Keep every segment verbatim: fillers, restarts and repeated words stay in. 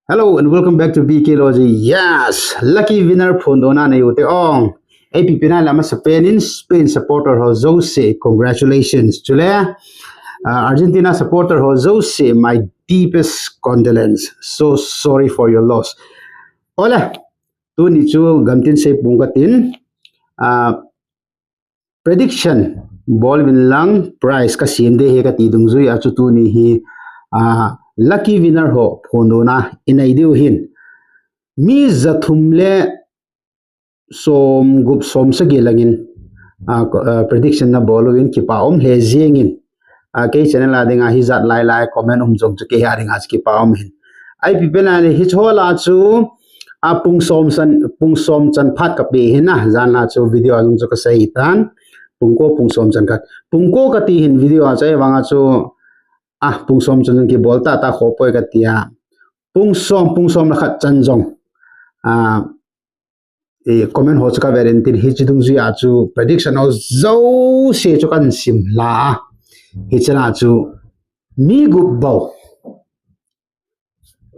Hello and welcome back to B K Logy. Yes, lucky winner phondona nei ute ong. Ipi pi na le amasapen in Spain supporter ho jouse, congratulations. Chule, uh, Argentina supporter ho jouse, my deepest condolence. So sorry for your loss. Ole, tuni chu gamtin sei pung katin. Uh, prediction bol uvin lang prize kasem ding ahi kati dungjui a chu tuni hi, ah, lucky winner ho phondona inei diu ahin. Mi jathum le som gup som sagi langin, ah, ko-, ah, prediction nabol uvin kipa um lheh jengin. Ah, kei channel a dinga hijat lai lai comment um jong chu kei a dinga chu kipa um ahin. Ipi pi na le hiche ho lah a chu, ah, pung som chan, pung som chan phat kapeh ahin na, jan lah a chu video a jong chu kasei tan. Pung ko pung som chan khat. Pung ko kati ahin video a chu ahivang a chu, ah, pung som chan jong kibol tah tah khopoi kati a. Pung som, pung som le khat chan jong. Ah, eh, comment ho chu kavet intin hiche dungjui a chu prediction ho jouse chu kahin sim lha a. Hiche lah a chu mi gup bou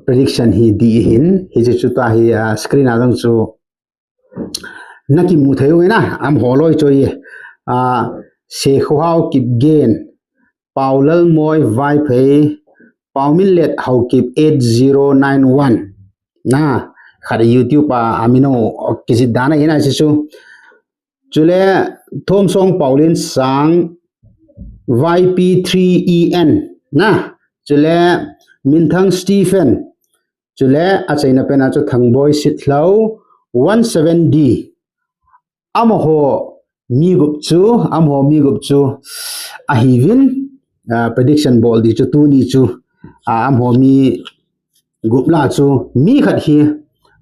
prediction hi dih ahin, hiche chu tua hi, ah, screen a jong chu nakimu thei u ahin na, amaho loi chu ahi, ah, Sekhohao Kipgen, Paolalmoi Vaiphei, Paominlet Haokip eight zero nine one. Na, khat YouTube a, amin u kijih dan ahi na hiche chu. Chule Thomsong Paolinsang, Y P three E N. Na, chule Minthang Stephen. Chule achaina pen a chu Thangboi Sitlhou, one seven D. Amaho mi gup chu, amaho mi gup chu ahiuvin, ah, prediction bol ding chu tuni chu, ah, amaho mi gup lah a chu mi khat hi,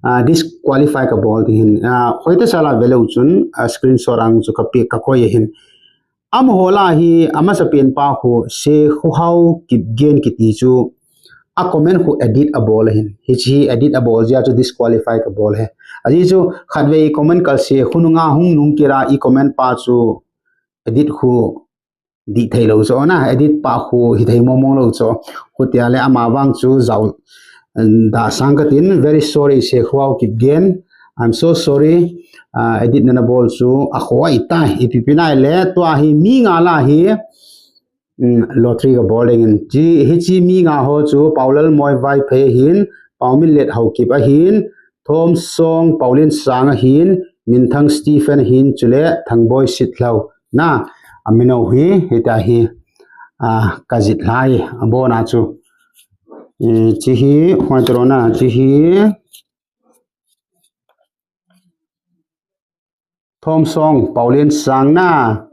ah, disqualify kabol ding ahin, ah, hoitah seh lah a velou chun, ah, screenshot a jong chu kapeh, kakoi ahin. Amaho lah a hi amasapen pa khu Sekhohao Kipgen kiti chu a comment khu edit abol ahin. Hiche hi edit abol jeh a chu disqualify kabol ahi. Ajeh chu khatvei comment kalse khu nunga hung nung kit a i comment pa chu edit khu dih thei lou chu na, edit pa khu hithei mong mong lou chu. Khu tia le ama vang chu jao, um, da sang katin, very sorry Sekhohao Kipgen. I'm so sorry. Ah, edit nana bol chu akhoh ahitai. Ipi pi na le tua hi mi nga lah a hi, um, lottery kabol ding ahin. Hiche, hiche mi nga ho chu Paolalmoi Vaiphei ahin, Paominlet Haokip ahin, Thomsong Paolinsang ahin, Minthang Stephen ahin, chule Thangboi Sitlhou. Na, amin u hi, hitia hi, ah, kajih lha e, abon a chu. Eh, hiche hi, hoi toro na, hiche hi. Thomsong Paolinsang na.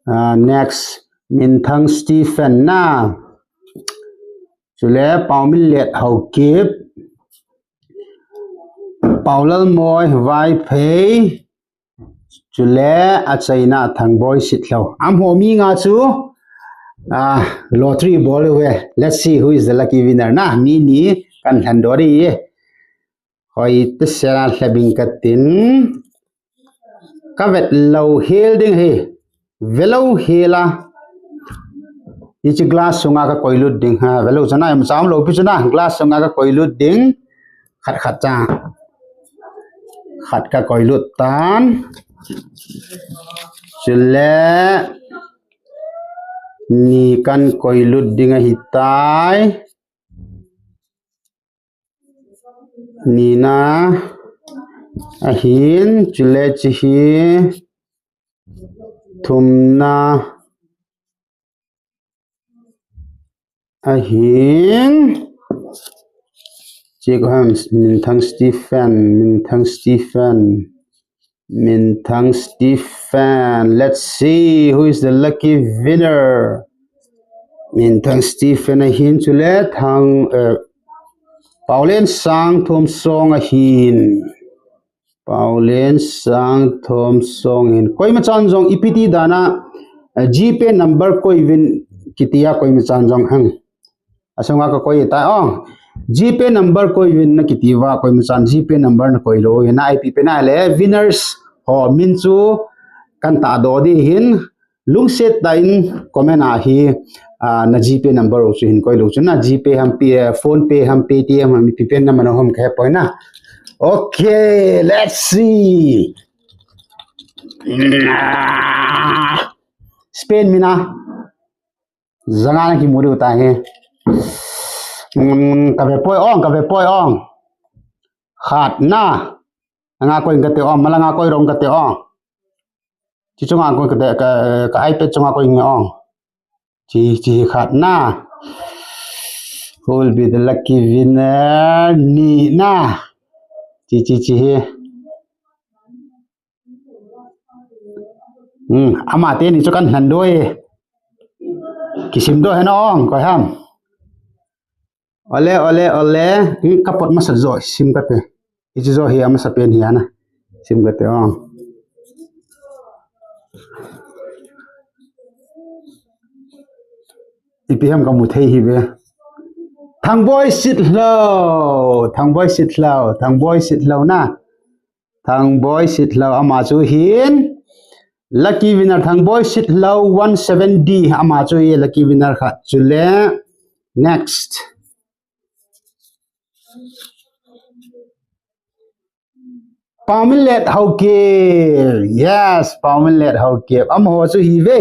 Ah, next, Minthang Stephen na. Chule Paominlet Haokip. Paolalmoi Vaiphei. Chule achaina Thangboi Sitlhou. Amaho mi nga chu, ah, lottery bol uve. Let's see who is the lucky winner na. Mi ni kahin lhen doh ding ahi. Hoitah seh lah a lhep inge katin. Kavet lou hel ding ahi. Ve lou hel a. Hiche glass sunga kakoi lut ding ahi. Ve lou chun a, imacha umlou pi chun a, glass sunga kakoi lut ding. Khat khat cha. Khat kakoi lut tan. Chule ni kahin koi lut ding ahitai. Nina ahin, chule hiche hi thumna ahin. Hiche koi ham, Minthang Stephen, Minthang Stephen. Minthang Stephen. Let's see who is the lucky winner. Minthang Stephen ahin, chule Thang, eh, Paolinsang Thomsong ahin. Paolinsang Thomsong ahin. Koima chan jong ipi ti dan a, eh, GPay number koi uvin kiti a koima chan jong hang. Asunga kakoi tai o. GPay number koi uvin nakiti uva, koima chan GPay number nakoi lou ahi na, ipi pi na le winners ho min chu kahin tahdoh ding ahin, Lungset tah in comment a hi, ah, na GPay number u chu hin koi lou chun, na GPay ham, P-, eh, PhonePe ham, Paytm ham, ipi pen na mano ham ka hepoi na. Okay, let's see. Spain mi na. Janga na kimu diu ta hi. Mm, ka ve poi ong, ka ve poi ong. Khat na. Nga koi kate ong, mala nga koi rong kate ong. Chi chunga koi kate, ka, ka iPad chunga koi nge ong. Chi, chi khat na. Who will be the lucky winner? Ni na. Chi, chi, chi hi. Hmm, ama teni chu kan hnan doi. Kisim doi hen ong, koi ham. Ole, ole, ole. Hmm, ka pot masa jo, sim kate. Hiche jo hi amasa pen hi ana. Sim kate ong. Ipi ham ka mu thei hi ve. Thangboi Sitlhou, Thangboi Sitlhou, Thangboi Sitlhou na. Thangboi Sitlhou ama chu hin. Lucky winner Thangboi Sitlhou one seven D ama chu hi lucky winner khat chule. Next. Paominlet Haokip. Yes, Paominlet Haokip. Amaho chu hi ve.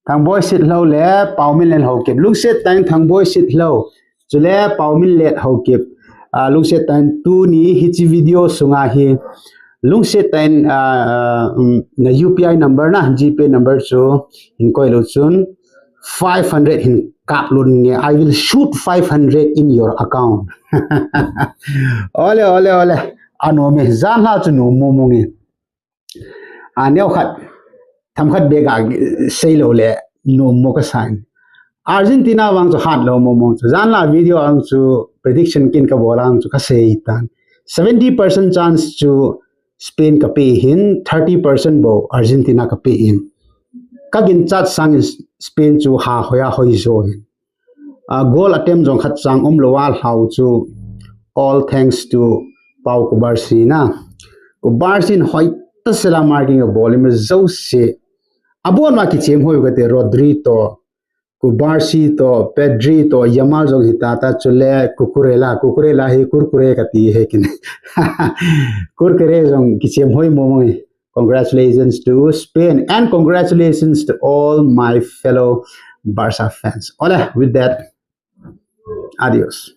Thangboi Sitlhou le Paominlet Haokip. Lungset tah in Thangboi Sitlhou. Chule Paominlet Haokip. Ah, lungset tah in tuni hiche video sunga hi. Lungset tah in, ah, ah, um, na U P I number na, GPay number chu hin koi lou chun. Five hundred hin kap lou nge, I will shoot five hundred in your account. Ole, ole, ole. Anom e, jan la chu nom mong mong e. A neo khat, tham khat bek a sei lou le, nom mo ka sa in. Argentina vang chu hat lou mong mong chu. Jan la video ang chu prediction kin ka bol ang chu ka sei tan. Seventy percent chance chu Spain ka pe hin, thirty percent bou Argentina ka pe hin. Ka ginchat sang in Spain chu ha hoi a hoi jo hin. A, goal attempt jong khat chang um lou a lhau chu all thanks to Pau Cubarsí na. Cubarsí in hoi ta sela marking a bol in ma jo se. Abon ma kichem hoi kate Rodri to, Cubarsí to, Pedri to, Yamal jong hi ta ta chule Cucurella, Cucurella hi Kurkure kati he kin. Kurkure jong kichem hoi mo mo. Congratulations to Spain and congratulations to all my fellow Barca fans. Ole, with that, adios.